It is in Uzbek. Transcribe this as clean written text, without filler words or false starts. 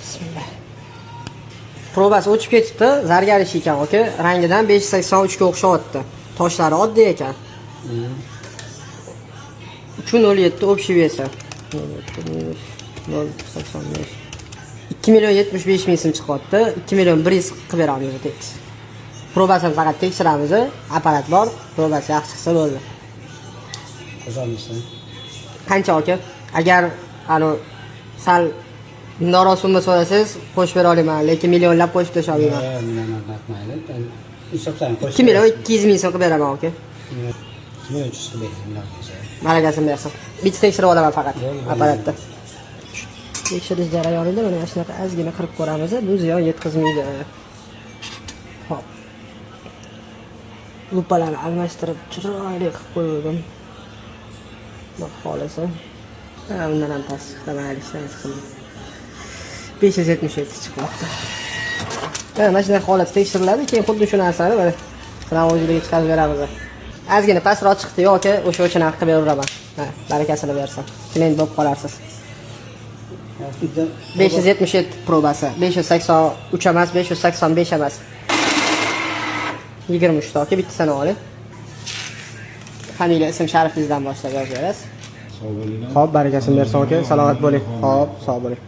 Bismillah. Probasi o'chib ketibdi, zargar ishi ekan, aka. Rangidan 583 ga o'xshayapti. Toshlari oddiy ekan. 3.07 общий вес i. 0.85. 2 million 75 ming so'm chiqyapti. 2 million 100 qilib beramiz tekis. Probasini faqat tekshiramiz. Apparat bor, probasi yaxshi chiqsa bo'ldi. Qo'sholmaysan. Qancha, aka? Agar anu sal mundoqroq summa so'rasangiz, qo'shib bera olaman, lekin millionlab qo'shib tasha olmayman. Millionlab mayli. Hisobsan. 2 million 200 ming so'm qilib beraman, aka. 2 million 300 qilib bering, million bo'lsa. Barakasini bersin. Bitta tekshirib olaman faqat Bo'ldi. apparatda. Tekshirish jarayonida mana shunaqa ozgina qirib ko'ramiz, bu ziyon yetkazmaydi. Hop. Lupalarni almashtirib chiroyli qilib qo'ydim. Xudo xohlasa. Ha, undan ham past chiqdi, mayli, hech narsa qilmaydi. 577 chiqyapti. Mana shunaqa holatda tekshiriladi, keyin xuddi shu narsani mana sizlarni o'zingizga chiqarib beramiz. Ozgina pastroq chiqdi yoki o'sha uchun narx qilib beraveraman. Ha, barakasini bersin. Klient bo'lib qolarsiz. 577 probasi. 583 emas, 585 emas. 23 ta, aka, bittasini oling. Familiya, ism sharifingizdan boshlab yozib berasiz. Sog' bo'linglar. Xo'p, barakasini bersin, aka. Salomat bo'ling. Xo'p, sog' bo'ling.